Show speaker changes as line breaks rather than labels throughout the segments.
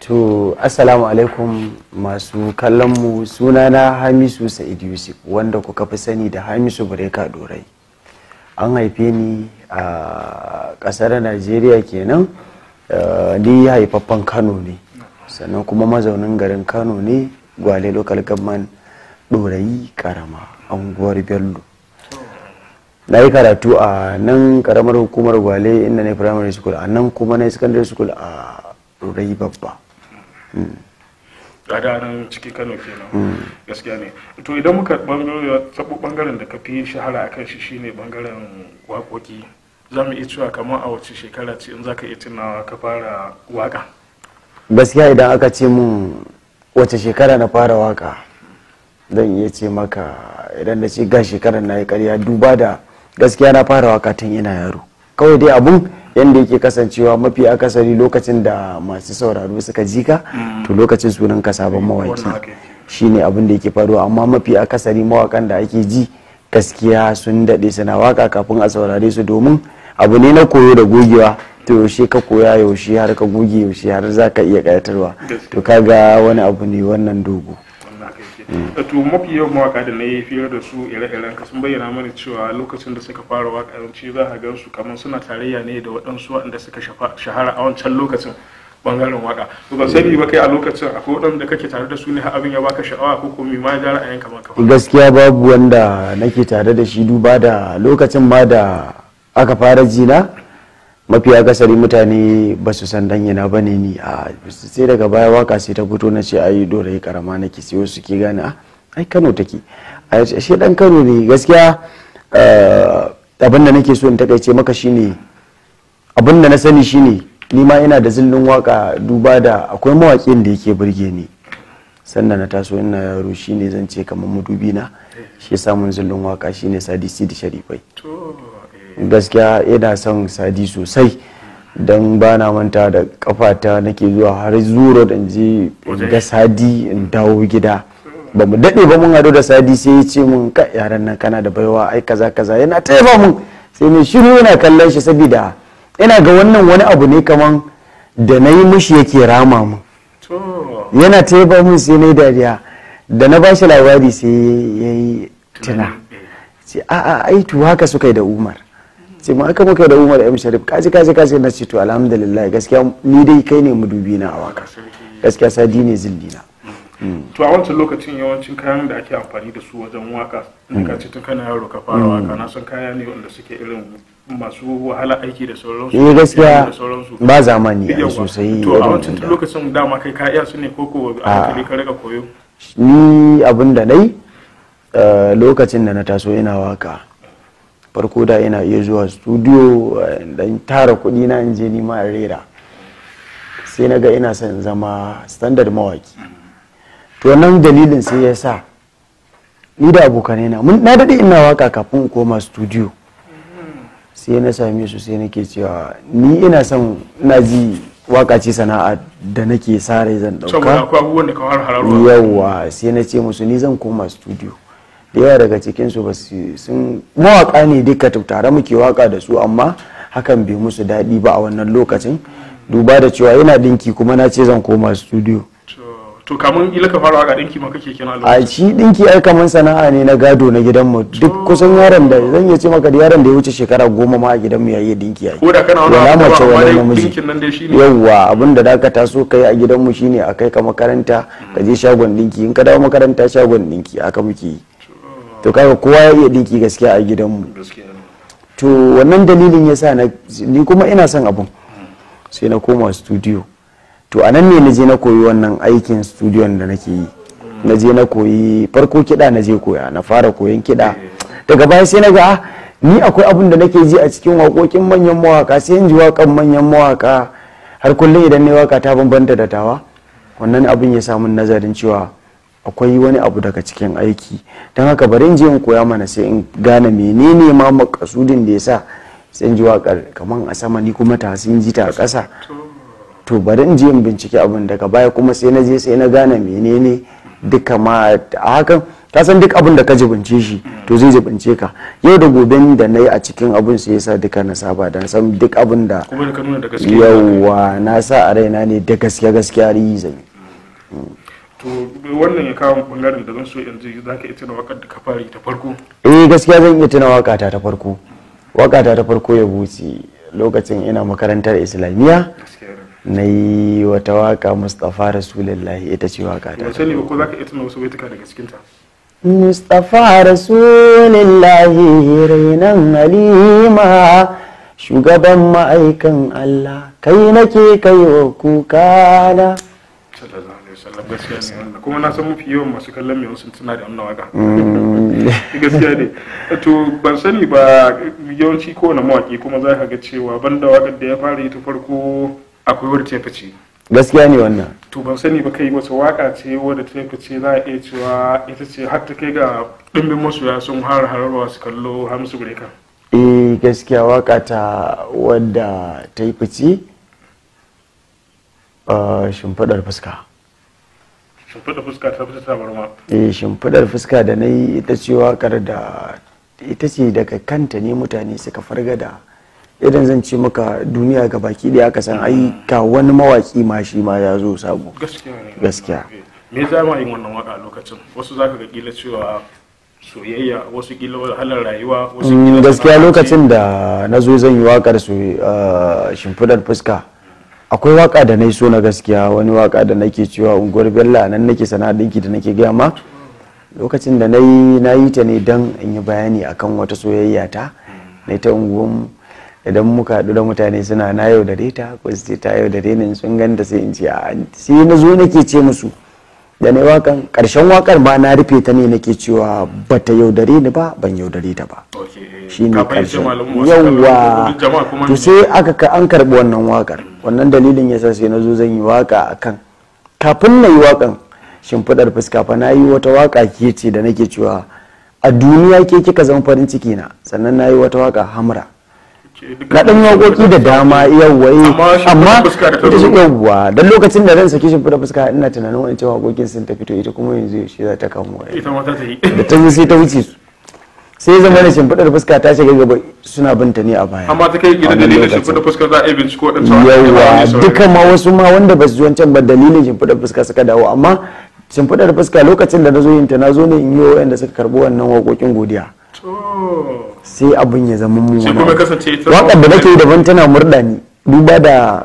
To, assalamu alaikum masu kallon mu. Sunana Hamisu Sa'id Yusuf, wanda kuka fi sani da Hamisu Breaker Dorai. An haife ni a ƙasar Najeriya kenan, ni haifaffen Kano ne, sannan kuma mazaunin garin Kano ne, Gwale Local Government, Dorayi Karama, anguwar Bello. Na yi karatu a nan karamar hukumar Gwale, inda na yi primary school a nan, kuma na yi secondary school a Dorayi Babba.
A da nan ciki Kano kenan. Gaskiya ne. To, idan muka tabo bangaren da ka fi shahara a kan shi, shine bangaren waƙoƙi, za mu iya cewa kamar a wace shekara ce, in za ka iya tunawa, ka fara waƙa?
Gaskiya idan aka ce mun wace shekara na fara waka, zan iya ce maka, idan na ce ga shekarar, na yi karya, duba da gaskiya na fara waka tun ina yaro. Kawai dai abun yadda yake kasancewa, mafi akasari lokacin da masu sauraro suka ji ka, to lokacin sunan ka sabon mawaki.
Wannan haka yake.
Shine abin da yake faruwa, amma mafi akasari mawakan da ake ji gaskiya sun daɗe suna waka kafin a saurare su, domin abu ne na koyo da gogewa. To, yaushe ka koya, yaushe har ka goge, yaushe har za ka iya kayatarwa? To, kaga wani abu ne wannan dogo.
Wannan haka yake. To, mafi yawan mawaka da na yi fira da su, ire-iren ka, sun bayyana mana cewa lokacin da suka fara waka, yawanci za a gan su kamar suna tarayya ne da waɗansu waɗanda suka shahara a wancan lokacin bangaren waka. To, ban sani ba, kai a lokacin akwai waɗanda kake tare da su ne har abin ya baka sha'awa, ko kuma ma ya ja ra'ayin kamar ka fara?
Gaskiya babu wanda nake tare da shi, duba da lokacin ma da aka fara jina, mafi akasari mutane ba su san danyina ba ne ni a sai daga baya waka sai ta fito, na ce ai Dorayi Karama nake, sai wasu ke gane, a ai Kano take, a shi dan Kano ne. Gaskiya abin da nake so in takaice maka shine, abin da na sani shine ni ma ina da zillin waka, duba da akwai mawaƙin da yake burge ni sannan na taso ina yaro, shine zan ce kamar madubi na, shi ya samun zillin waka, shine Sadi Sidi Sharifai. Gaskiya ina son Sadi sosai, don ba na manta da kafata nake zuwa har zuro da je in ga Sadi in dawo gida. Ba mu daɗe ba mun haɗu da Sadi, sai ya ce mun, "Ka yaran nan, kana da baiwa ai, kaza kaza." Yana taifa mun, sai mai shiru yana kallon shi, saboda ina ga wannan wani abu ne kaman da na yi mishi yake rama mun. Yana taifa mun, sai na yi dariya. Da na bashi labari, sai ya yi tuna, ce, "A'a, ai to haka suka yi da Umar." Ce ma aka muka da Umar M Sharif, kaji kaji kaji. Na ce, "To, alhamdulillah, gaskiya ni dai kai ne madubi na a waka." Gaskiya Sadi ne zilli na.
To, a wancan lokacin yawancin kayan da ake amfani da su wajen waka, in ka ce tun kana yaro ka fara waka, na san kaya ne wanda suke irin masu wahala aiki da sauransu.
Eh, gaskiya
da sauransu.
Ba zamani ai
Yawwa.
sosai
To, a
irin
wancan
wanda-
lokacin dama kai ka iya su ne, ko ko a hankali ka riga koyo?
Ni abin da nai, lokacin da na taso ina waka, farko da ina iya zuwa studio dan tara kuɗi na, in je nima in rera. Sai na ga ina son in zama standard mawaki. To, wannan dalilin sai ya sa ni da abokanai na mun na daɗe ina waka kafin in koma studio. Sai na same su, sai nake cewa ni ina son, ina ji waka ce sana'a da nake sa rai zan ɗauka.
Saboda akwai abubuwan da ka fara hararwa.
Yawwa, sai na ce musu ni zan koma studio. Da yawa daga cikin su basu sun mawaka ne duka, tare muke waka da su, amma hakan bai musu daɗi ba a wannan lokacin, duba da cewa yana dinki kuma na ce zan koma studio.
To, kamun ila ka fara waka, dinki ma kake kenan a
A
lokacin?
shi dinki ai kaman sana'a ne na gado na gidanmu. Duk kusan yaron da zan iya ce maka, da yaron da ya wuce shekara 10 ma a gidanmu ya iya dinki ai.
Ko da kana wani
Wala
abu
mace
amma
wala
dai
namiji.
dinkin nan dai shine.
Yawwa, abin da ka taso kai a gidanmu shine a kai ka makaranta, ka je shagon dinki, in ka dawo makaranta shagon dinki, aka muke yi. To, kaga kowa ya iya dinki gaskiya a gidanmu.
Gaskiya ne.
To, wannan dalilin ya sa ni kuma ina son abun, sai na koma studio. To, a nan ne na je na koyi wannan aikin studion da nake yi. Na je na koyi farko kiɗa, na je koya, na fara koyon kiɗa. Daga baya sai na ga, ah, ni akwai abun da nake ji a cikin waƙoƙin manyan mawaka, sai in ji waƙan manyan mawaka har kullum idan na yi waka ta bambanta da tawa. Wannan abin ya samu nazarin cewa akwai wani abu daga cikin aiki, don haka bari in je in koya mana, sai in gane menene ma makasudin da ya sa sai in ji waƙar kaman a sama, ni kuma ta sun ji ta a ƙasa. To, bari in je in bincike abin. Daga baya kuma sai na je, sai na gane menene duka ma a hakan. Ka san duk abin da ka jibince shi to zai jibince ka. Yau da gobe da na yi a cikin abin sai yasa duka na saba da na san duk abin da
kuma da ka nuna da gaske.
Yauwa, na sa a raina ne da gaske gaskiya yi zan yi.
To wannan ya kawo bangaren da zan so yanzu, za ka iya tuna wakar da ka fara yi ta farko?
Eh, gaskiya zan iya tuna wakata ta farko. Wakata ta farko ya buce lokacin ina makarantar islamiyya.
Gaskiya ne.
Na yi wata waka, Mustapha Rasulullahi, ita ce waka ta.
Ban sani ba ko za ka iya tuna wasu baituka daga cikinta?
Mustapha Rasulillahi, rainan Halima, shugaban ma'aikan Allah, kai nake kai wa kukana.
Sallallahu alaihi wasallam. Gaskiya ne wannan, kuma na san mafi yawan masu kallon mai sun tuna da wannan waka. Gaskiya ne. To ban sani ba, yawanci kowane mawaki kuma za ka ga cewa banda wakar da ya fara yi ta farko, akwai wadda ta fice.
Gaskiya ne wannan.
To ban sani ba, kai wace waka ce wadda ta fice, za a iya cewa ita ce har ta kai ga ɗimbin masoya sun har hararwa su kallo Hamisu Breaker?
Eh, gaskiya waka ta wadda ta yi fice, Shimfiɗar Fuska.
Shimfiɗa Fuska ta fita tabarma.
Eh, Shimfiɗar Fuska da na yi, ita ce wakar da ita ce daga kanta ne mutane suka farga da idan zan ce maka duniya ga baki ɗaya aka san ai ga wani mawaki ma shi ma ya zo sabo.
Gaskiya ne.
Gaskiya.
Me za ma yin wannan waka a lokacin? Wasu za ka ga kila cewa soyayya, wasu kila wahalar rayuwa, wasu kila
Gaskiya
sana'a ce.
lokacin da na zo zan yi wakar su, Shimfiɗar Fuska, akwai waka da na yi so na gaskiya, wani waka da nake cewa unguwar Bella nan nake sana'a ɗinki da nake gaya ma. Lokacin da na yi, na yi ta ne don in yi bayani akan wata soyayya ta na ta unguwan. Idan muka haɗu da mutane suna na yaudare ta ko su ce ta yaudare ni, in sun ganta sai in ce a, sai na zo nake ce musu da na yi wakan, ƙarshen wakar ma na rufe ta ne nake cewa bata yaudare ni ba, ban yaudare ta ba.
Okay,
shine
ka fahimci
karshen.
malamu masu kallon
Yawwa.
jama'a kuma.
To sai aka ka an karbi wannan wakar. Wannan dalilin yasa sai na zo zan yi waka akan, kafin na yi wakan Shimfiɗar Fuska fa, na yi wata waka ke ce da nake cewa a duniya ke kika zama farin ciki na. Sannan na yi wata waka Hamra. Na ɗan waƙoƙi da dama, yawwa, eh.
Amma Shimfiɗar
Amma
Fuska da ta
ita
zo.
ce, yawwa, don lokacin da zan saki Shimfiɗar Fuska ina tunanin wancan waƙoƙin sun tafi, to ita kuma yanzu yaushe za ta kamo waya?
Ita ma ta yi.
Da ta zo sai ta wuce su, sai zama da Shimfiɗar Fuska ta shiga gaba, suna binta ne a baya.
Amma ta kai
A
gida
wannan
dalilin
lokacin.
Shimfiɗa Fuskar za a iya binciko waɗancan.
Yawa, duka ma wasu ma wanda ba su ji wancan ba, dalilin Shimfiɗar Fuska suka dawo. Amma Shimfiɗar Fuska lokacin da na zo yin ta, na zo ne in yi wa waɗanda suka karɓi wannan waƙoƙin godiya.
To
Sai abin ya zama mu
sai
wani
kuma
abu.
kasance ita
Waƙar da nake yi daban, tana murɗa ni, duba da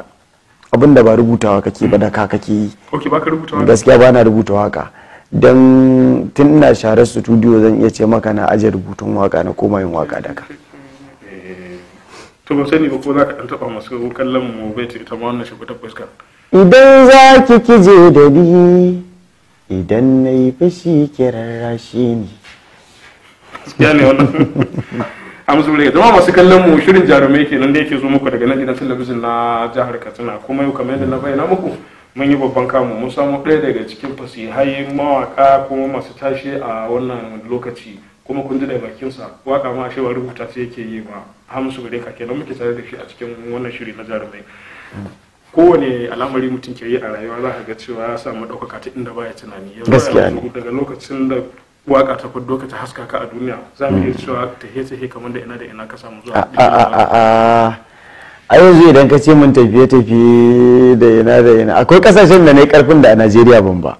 abin da ba rubutawa kake ba, da ka kake yi.
Ok, baka rubuta wani?
Gaskiya ba na rubuta waka, don tun ina share studio zan iya ce maka na aje rubutun waka na koma yin waka da ka.
To ban sani ba ko za ka ɗan taɓa masu kallon mu bai ita ma wannan Shimfiɗar Fuska?
Idan za ki kije da ni, idan na yi fushi ki rarrashi ni.
Gaskiya ne wannan. Hamisu Breaker. Jama'a masu kallon mu, shirin Jarumai kenan da yake zo muku daga nan gidan talabijin na jihar Katsina. Kuma yau, kamar yadda na bayyana muku, mun yi babban kamu, mun samu ɗaya daga cikin fasihai mawaka kuma masu tashe a wannan lokaci. Kuma kun ji da bakinsa, waka ma ashe ba rubuta ce yake yi ba. Hamisu Breaker kenan muke tare da shi a cikin wannan shiri na Jarumai. Kowane al'amari mutum ke yi a rayuwa, za ka ga cewa ya samu ɗaukaka ta inda baya tunani. Yanzu
Gaskiya
yanzu
ne.
daga lokacin da waka ta fiddo ka, ta haska ka a duniya, za mu iya cewa tahe-tahe kamar da ina da ina ka samu zuwa?
A a a a a yanzu idan ka ce mun tafiye tafiye da ina da ina, akwai kasashen da na yi karfin da a Najeriya ban ba.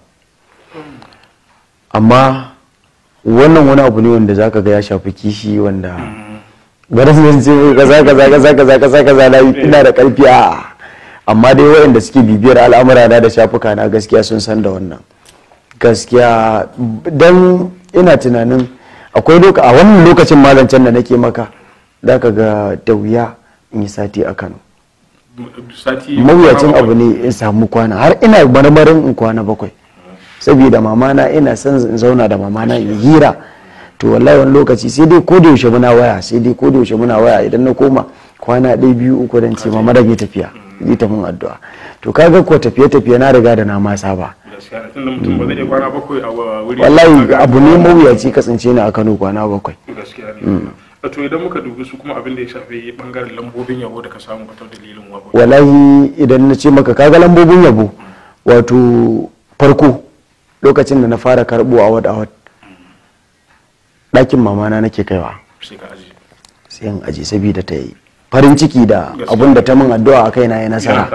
Amma wannan wani abu ne wanda zaka ga ya shafi kishi, wanda bari zan ce kaza kaza kaza kaza kaza kaza na yi, ina da karfi a. Amma dai waɗanda suke bibiyar al'amura na da shafuka na gaskiya sun san da wannan. Gaskiya dan ina tunanin akwai loka a wannan lokacin malancan da nake maka, za ka ga da wuya in yi sati a Kano.
Sati?
Mawuyacin abu ne in samu kwana, har ina marmarin in kwana 7, saboda mamana, ina son in zauna da mamana in hira. To wallahi wani lokaci sai dai ko da yaushe muna waya, sai dai ko da yaushe muna waya. Idan na koma kwana ɗaya, biyu, uku, dan ce mama rage tafiya, zai ta mun addu'a. To kaga ko tafiye tafiye na riga da na ma saba.
Gaskiya ne, tunda mutum ba zai iya kwana 7 a wuri.
Wallahi abu ne mawuyaci kasance ni a Kano kwana 7.
Gaskiya ne. To idan muka dubi su kuma abin da ya shafi bangaren lambobin yabo da ka samu ta dalilin waƙoƙi?
Wallahi idan na ce maka kaga lambobin yabo, wato farko lokacin da na fara karbo award award Ɗakin mamana nake kaiwa.
Sai ka aje.
Sai in aje saboda ta yi farin ciki da
Gaskiya.
abun da ta min addu'a a kaina ya nasara.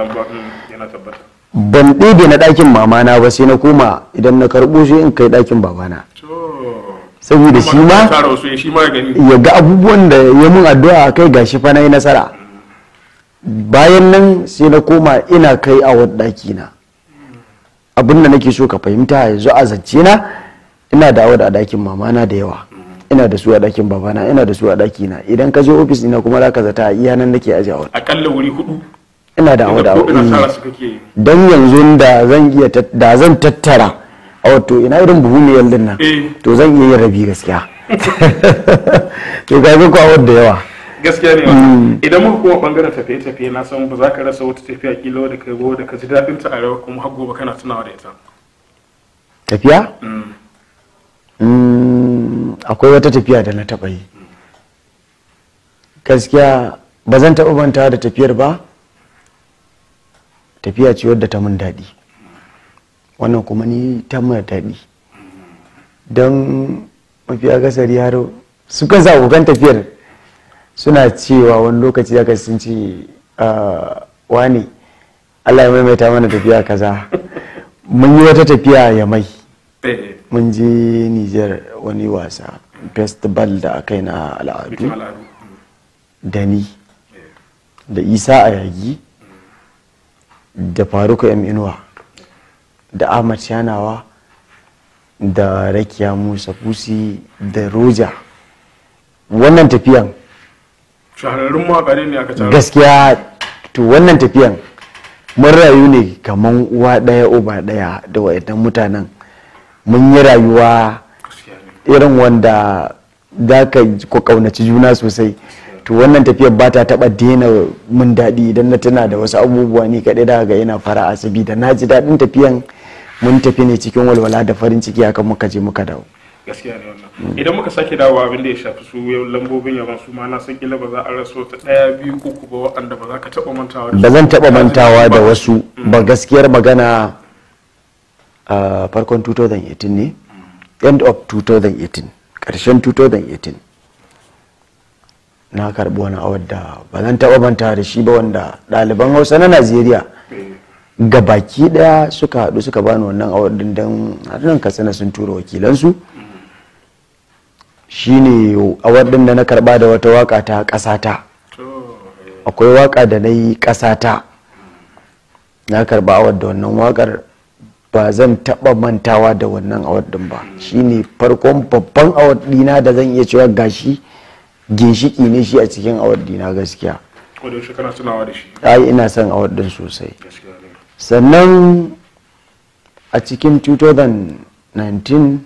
Yana tabbata.
Ban ɗebe na ɗakin mamana ba, sai na koma idan na karɓo sai in kai ɗakin babana.
To.
Saboda shi ma
tara wasu shi ma ya gani.
Ya ga abubuwan da ya mun addu'a a kai, gashi fa na yi nasara. Bayan nan sai na koma ina kai a ɗaki na. Abin da nake so ka fahimta yanzu a zance na, ina da award a ɗakin mamana da yawa, ina da su a ɗakin babana, ina da su a ɗaki na. Idan ka je ofis ina kuma za ka zata a iya nan nake aje award.
Akalla wuri hudu.
Ina da award
Inda ko ina
a
tara su kake yi.
Don yanzu da zan iya da zan tattara a wato ina irin buhu mai yaldin nan, to zan iya yin rabi gaskiya. To ga ko award da yawa.
Gaskiya ne wannan. Idan muka koma bangaren tafiye-tafiye, na san ba za ka rasa wata tafiya kila wadda kai ba wadda ka ji daɗin ta a rayuwa kuma har gobe kana tunawa da ita.
Tafiya? Akwai wata tafiya da na taɓa yi, gaskiya ba zan taɓa mantawa da tafiyar ba. Tafiya ce wadda ta mun daɗi, wannan kuma ni ta mun daɗi don mafi akasari har su kansu abokan tafiyar suna cewa wani lokaci zaka sun ce, "Ah, wane, Allah ya maimaita mana tafiya kaza." Mun yi wata tafiya ya mai mun je Niger wani wasa festival da aka yi na al'adu.
Bikin al'adu.
Da ni da Isa Ayagi da Faruku M Inuwa da Ahmad Shanawa da Rakiya Musa Fusi da Roja. Wannan tafiyan
Shahararrun mawaƙa ne aka tara.
Gaskiya, to wannan tafiyan mun rayu ne kaman uwa ɗaya uba ɗaya da wayannan mutanen. Mun yi rayuwa
Gaskiya ne.
irin wanda za ka ku kaunaci juna sosai. To wannan tafiyar ba ta taɓa daina mun daɗi. Idan na tuna da wasu abubuwa ni kaɗai da ga ina fara'a sabida na ji daɗin tafiyan. Mun tafi ne cikin walwala da farin ciki, haka muka je muka dawo.
Gaskiya ne wannan. Idan muka sake dawowa abin da ya shafi su lambobin yaban, su ma na san kila ba za a rasa wata ɗaya, biyu, uku ba waɗanda ba za ka taɓa mantawa da su.
Ba zan taɓa mantawa da wasu ba, gaskiyar magana. A farkon 2018 ne, end of 2018, ƙarshen 2018, na karɓi wani award da ba zan taɓa mantawa da shi ba, wanda ɗaliban Hausa na Najeriya ga baki ɗaya suka haɗu suka bani wannan award din, don har nan Katsina sun tura wakilansu. Shine award din da na karɓa da wata waka ta ƙasata.
To,
Akwai waka da na yi, ƙasata. Na karba award da wannan wakar. Ba zan taɓa mantawa da wannan award din ba. Shine farkon babban award dina da zan iya cewa gashi ginshiki ne shi a cikin award dina gaskiya.
Ko da yaushe kana tunawa da shi.
Ai ina son award din sosai.
Gaskiya ne.
Sannan a cikin 2019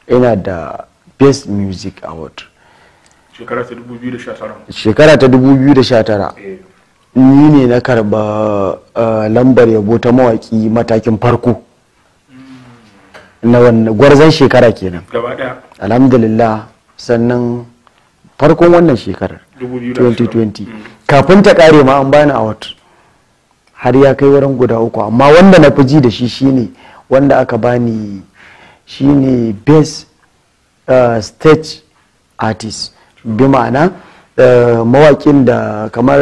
ina da Best Music Award.
Shekara ta 2019.
Shekara ta 2019. Ni ne na karba lambar yabo ta mawaki matakin farko na wannan gwarzon shekara kenan.
Gaba ɗaya.
Alhamdulillah. Sannan farkon wannan shekarar
2020.
2020, kafin ta kare ma an bani award har ya kai wurin guda uku, amma wanda na fi ji da shi shine wanda aka bani, shine Best Stage Artist, bi ma'ana mawakin da kamar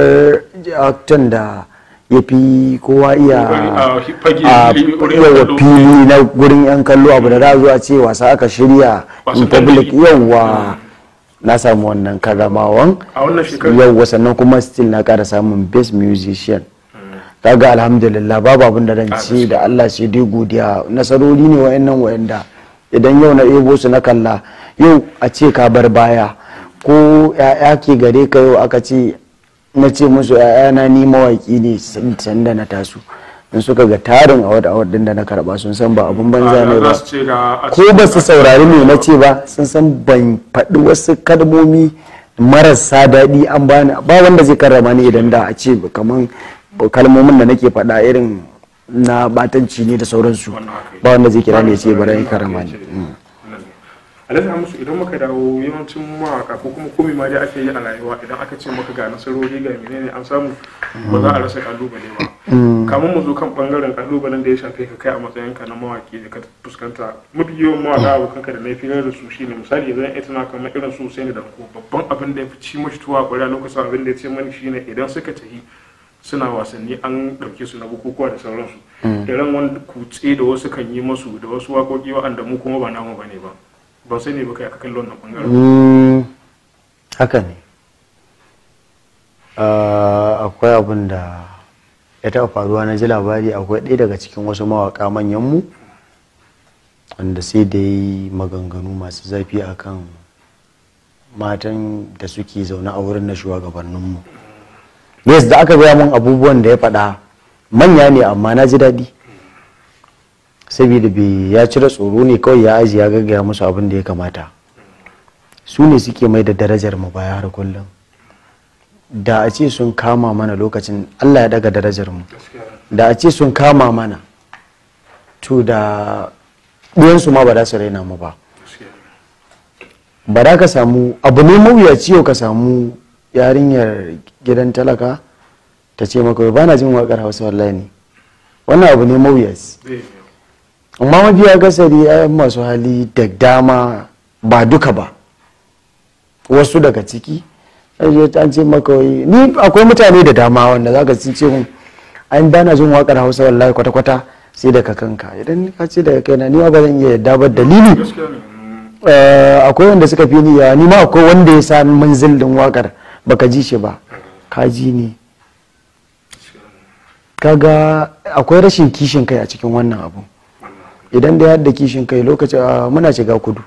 actor da ya fi kowa iya
Kokari a fage
a
fili, wurin yan
yawa
kallo.
Fili na gurin yan kallo, abu da za a zo a ce wasa aka shirya
Wasan
in public.
dandali.
Yawa, na samu wannan karramawan.
A wannan shekarar?
Yawwa, sannan kuma still na kara samun Best Musician. Kaga alhamdulillah, babu abin da ran ce da Allah sai dai godiya. Nasarori ne wayannan wayanda idan yau na ebo su na kalla, yau a ce ka bar baya ko ya'ya ke gare ka, yau aka ce na ce musu ya'yana ni mawaki ne sanda na taso, in suka ga tarin award award din da na karba, sun san ba abun banza ne ba.
Za su ce ga a
Ko ba su saurari me na ce ba, sun san ban faɗi wasu kalmomi marasa daɗi an bani ba. Wanda zai karrama ni idan da a ce kaman kalmomin da nake faɗa irin na batanci ne da sauransu,
Wannan haka yake.
ba wanda zai kira ni ya ce bari ya karrama ni.
Alhaji Hamisu, idan muka dawo yawancin mawaka ko kuma komai ma dai ake yi a rayuwa, idan aka ce maka ga nasarori, ga menene an samu, ba za a rasa kalubale ba. Kamun mu zo kan bangaren kalubalen da ya shafe ka kai a matsayinka na mawaki da ka fuskanta, mafi yawan mawaka abokanka da na fi da su shine, misali zan iya tuna kamar irin su Usaini Danko, babban abin da ya fi ci mashi tuwa ƙwarya lokacin, abin da ya ce mani shine idan suka tafi suna wasanni, an ɗauke su na bukukuwa da sauransu, irin wani kutse da wasu kan yi masu da wasu waƙoƙi waɗanda mu kuma ba namu bane ba. Ban sani ba kai aka kalli wannan bangaren.
Haka ne. Akwai abin da ya taɓa faruwa, na ji labari akwai ɗaya daga cikin wasu mawaƙa manyanmu wanda sai da yi maganganu masu zafi akan matan da suke zaune a wurin na shugabanninmu. Yes, da aka gaya mun abubuwan da ya faɗa manya ne, amma na ji daɗi saboda bai ya cire tsoro ne kawai ya aji ya gaggaya musu abin da ya kamata. Su ne suke mai da darajar mu baya har kullum. Da a ce sun kama mana lokacin Allah ya daga darajar mu, da a ce sun kama mana, to da ɗiyansu ma ba za su raina mu ba. Ba za ka samu abu ne mawuyaci yau ka samu yarinyar gidan talaka ta ce maka ba na jin waƙar Hausa wallahi ne. Wannan abu ne mawuyaci. Amma mafiya kasari ayan masu hali da dama, ba duka ba, wasu daga ciki an ce maka ni akwai mutane da dama wanda zaka sun ce mun an bana jin waƙar Hausa wallahi kwata-kwata sai daga kanka. Idan ka ce daga kaina, ni ma ba zan iya yadda ba. Dalili, akwai wanda suka fi ni yawa, ni ma akwai wanda ya sa manzil din waƙar baka ji shi ba, ka ji ne. Kaga akwai rashin kishin kai a cikin wannan abu. Idan da yadda kishin kai lokacin muna shiga kudu,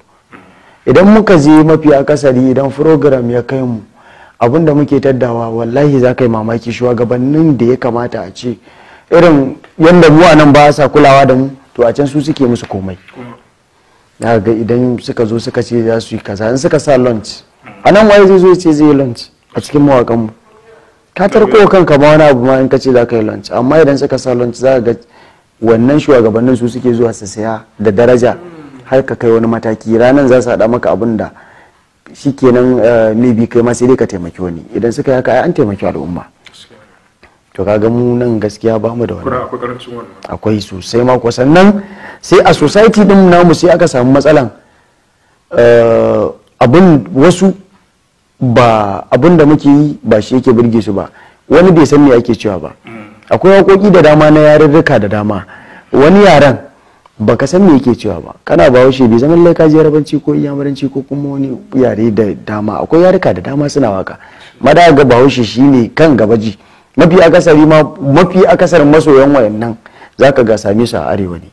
idan muka je mafi akasari idan program ya kai mu, abinda muke taddawa wallahi za ka yi mamaki. Shugabannin da ya kamata a ce irin yadda mu a nan ba sa kulawa da mu, to a can su suke musu komai. Ga idan suka zo suka ce za su yi kaza, in suka sa lunch a nan, waye zai zo ya ce zai yi lunch a cikin mawakanmu? Ka tarko kanka ma wani abu ma in ka ce za ka yi lunch. Amma idan suka sa lunch, za ka ga wannan shugabannin su suke zuwa su saya da daraja har ka kai wani mataki. Ranar za su haɗa maka abin da shikenan, maybe kai ma sai dai ka taimaki wani. Idan suka yi haka, ai an taimaki al'umma. To kaga mu nan gaskiya ba mu da wannan.
Akwai karancin wannan.
Akwai sosai ma kuwa. Sannan sai a society din namu sai aka samu matsalan abin wasu ba abin da muke yi ba shi yake burge su ba. Wani bai san me ake cewa ba. Akwai waƙoƙi da dama na yarurruka da dama, wani yaren baka san me yake cewa ba. Kana Bahaushe, bai zama lallai ka je Yarabanci ko Iyamuranci ko kuma wani yare da dama. Akwai yaruka da dama suna waka mada ga Bahaushe shine kan gaba ji. Mafi akasari ma, mafi akasarin masoyan wayannan zaka ga same su a arewa ne.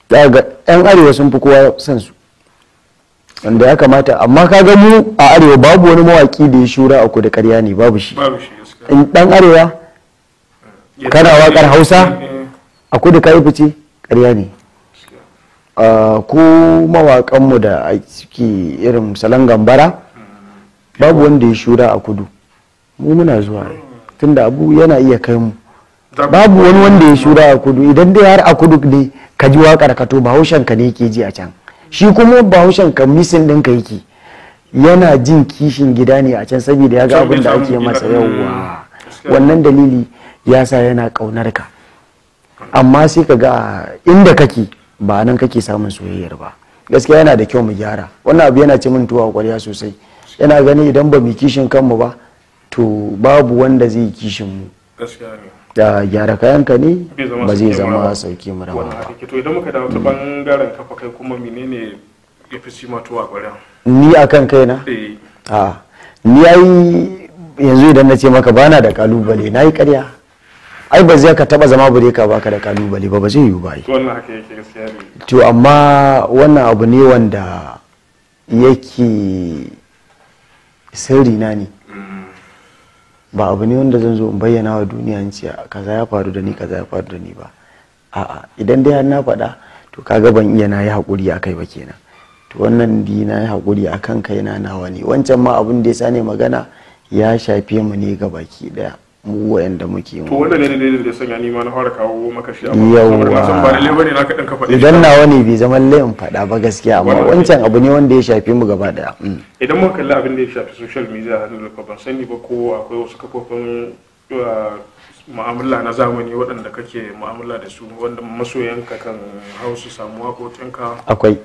Zaka ga yan arewa sun fi kowa son su, wanda ya kamata. Amma ka ga mu a arewa babu wani mawaki da ya shura a kudu, ƙarya ne, babu shi.
Babu shi gaskiya.
In dan arewa kana waƙar Hausa a kudu ka yi fice, ƙarya ne. Ko mawaƙanmu da suke irin salon gambara, babu wanda ya shura a kudu. Mu muna zuwa tunda abu yana iya kai mu. Babu wani wanda ya shura a kudu. Idan dai har a kudu ne ka ji waƙar ka, to Bahaushen ka ne yake ji a can. Shi kuma Bahaushen ka missing ɗinka yake, yana jin kishin gida ne a can saboda ya ga abin da ake masa. Yawwa, wannan dalili ya sa yana ƙaunar ka. Amma sai ka ga inda kake ba nan kake samun soyayyar ba. Gaskiya yana da kyau mu gyara wannan abu, yana ci min tuwa ƙwarya sosai. Yana gani idan ba mu kishin kanmu ba, to babu wanda zai yi kishin mu.
Gaskiya ne.
Da gyara kayanka ne ba zai zama sauki mu raba ba.
To idan muka dawo ta bangaren kafa, kai kuma menene ya fi cima tuwa ƙwarya?
Ni akan kaina?
Eh.
A ni ai yanzu idan na ce maka bana da kalubale, na yi ƙarya. Ai ba zai ka taba zama bureka baka da kalubale ba, ba zai yiwu ba ai.
Wannan haka yake, gaskiya ne.
To amma wannan abu ne wanda yake sirri na ne, ba abu ne wanda zan zo in bayyana wa duniya in ce kaza ya faru da ni, kaza ya faru da ni ba. A'a, idan dai har na faɗa, to kaga ban iya na yi haƙuri a kai ba kenan. To wannan di na yi haƙuri a kan kaina, nawa ne. Wancan ma abin da ya sa ne magana ya shafe mu ne ga baki ɗaya, mu wayanda muke
To wannan ne dalilin da ya sanya ni ma na fara kawo maka shi, amma
Yawwa.
saboda na san ba lalle bane naka ɗin ka faɗi shi.
Idan nawa ne bai zama layin faɗa ba gaskiya, amma
Wannan
wancan abu ne wanda ya shafe mu gaba ɗaya.
Idan muka kalli abin da ya shafi social media, hannu da ban sani ba ko akwai wasu kafofin mu'amala na zamani waɗanda kake mu'amala da su wanda masoyanka kan hau su samu waƙoƙinka?
Akwai.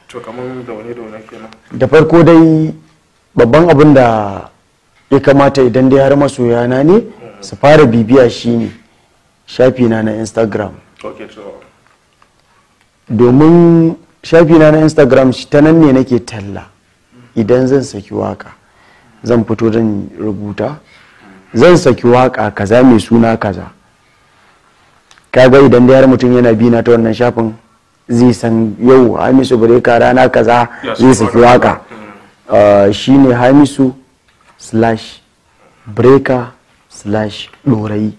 To kamar da wani da wani kenan?
Da farko dai, babban abin da ya kamata idan dai har masoyana ne su fara bibiya shine shafina na Instagram.
Ok, to.
Domin shafina na Instagram shi ta nan ne nake talla. Idan zan saki waka, zan fito zan rubuta zan saki waka kaza mai suna kaza. Kaga idan dai har mutum yana bi na ta wannan shafin, zai san yau Hamisu Breaker rana kaza
Ya
zai
saki
saki waka. Shine Hamisu/Breaker/Ɗorayi.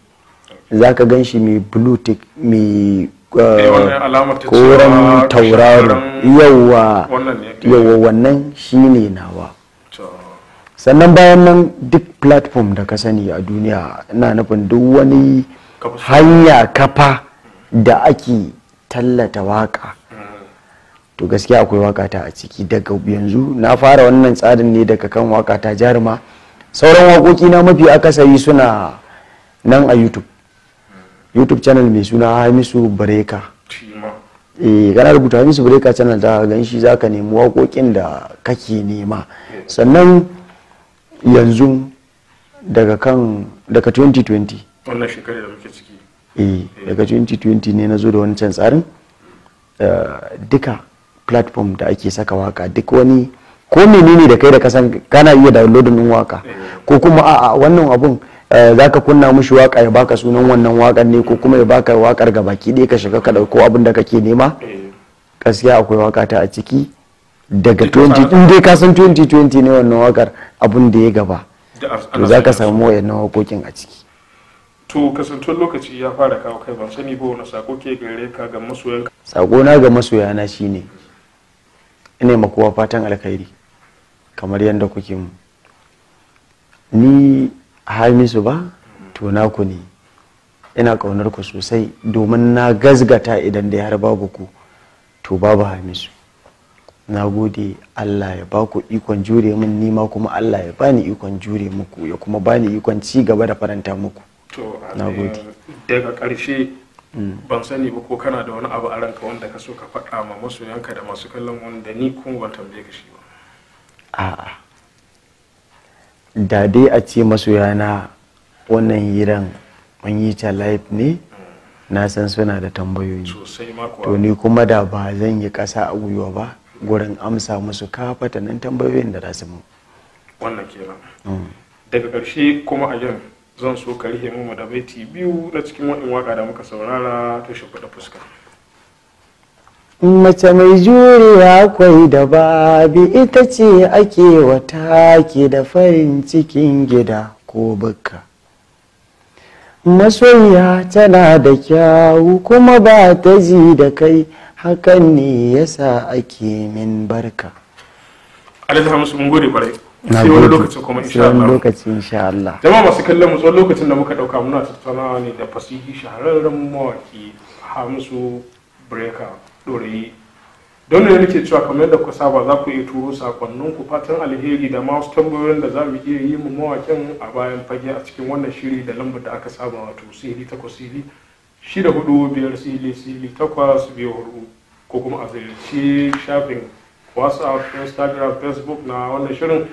Za ka gan shi mai blue tick, mai
Wannan alamar ta
koren
cewa
tauraro.
shahararren
Yawa.
Wannan ne.
Yawa, wannan shine nawa.
To.
Sannan bayan nan, duk platform da ka sani a duniya, ina nufin duk wani
Kafa.
hanya, kafa da ake tallata waka, to gaskiya akwai waka ta a ciki. Daga yanzu na fara wannan tsarin ne daga kan waka ta Jaruma. Sauran waƙoƙi na mafi akasari suna nan a YouTube, YouTube channel mai suna Hamisu Breaker.
Shi ma.
Eh, kana rubuta Hamisu Breaker channel za ka gan shi, za ka nemi waƙoƙin da kake nema. Sannan yanzu daga kan daga 2020.
Wannan shekarar da muke ciki.
Eh, daga 2020 ne na zo da wancan tsarin. Duka platform da ake saka waka, duk wani ko menene da kai da kasan kana iya downloading din waka, ko kuma a'a, wannan abun zaka kunna mishi waka ya baka sunan wannan wakan ne, ko kuma ya baka wakar ga baki ɗaya, ka shiga ka ɗauko abin da kake nema, gaskiya akwai waka ta a ciki. Daga 20, in dai ka san 2020 ne wannan wakar, abun da ya gaba,
Da
to
ana
zaka
sanya su.
samu wayannan wakokin a ciki.
To, kasantuwar lokaci ya fara kawo kai, ban sani ba wani sako ke gare ka ga masoyanka?
Sakona ga masoyana shine ina ma kowa fatan alkhairi kamar yadda kuke mu. Ni Hamisu ba to naku ne, ina kaunar ku sosai, domin na gazgata idan da har babu ku to babu Hamisu. Na gode, Allah ya ba ku ikon jure min, nima kuma Allah ya bani ikon jure muku, ya kuma bani ikon ci gaba da faranta muku.
To.
Na gode.
Daga ƙarshe, ban sani ba ko kana da wani abu a ranka wanda ka so ka faɗa ma masoyanka da masu kallon wanda ni kuma ban tambaye ka shi ba?
A'a, da dai a ce masoyana wannan hiran mun yi ta live ne, na san suna da tambayoyi.
Sosai ma kuwa.
To ni kuma da ba zan yi ƙasa a gwiwa ba gurin amsa musu kafatanin tambayoyin da za su mu.
Wannan kenan. Daga ƙarshe kuma a yau zan so ka rihe mu da baiti biyu na cikin wa'in waka da muka saurara ta Shimfiɗa Fuska.
Mace mai juriya akwai da babi, ita ce ake wata ke da farin cikin gida ko bukka. Masoyiya tana da kyawu kuma ba ta ji da kai, hakan ne yasa ake min barka.
Alhaji Hamisu, mun gode kwarai.
Na
Sai wani
gode.
lokacin kuma
Sai
insha
wani
Allah.
lokaci insha Allah.
Jama'a masu kallon mu, tsawon lokacin da muka dauka muna tattaunawa ne da fasihi shahararren mawaki Hamisu Breaker Dorayi. Don ne nake cewa, kamar yadda kuka saba, za ku iya turo sakonnin ku fatan alheri da ma wasu tambayoyin da za mu iya yi mu mawakin a bayan fage a cikin wannan shiri da lambar da aka saba, wato 080 645 00 824, ko kuma a ziyarci shafin WhatsApp, Instagram, Facebook na wannan shirin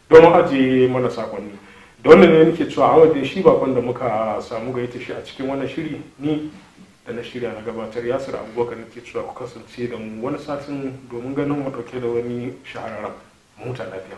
domin ajiye mana sakonni. Da wannan ne nake cewa, a madadin shi bakon da muka samu gayyata shi a cikin wannan shiri, ni da na shirya na gabatar, Yasir Abubakar, nake cewa ku kasance da mu wani satin domin ganin mu dauke da wani shahararren. Mu huta lafiya.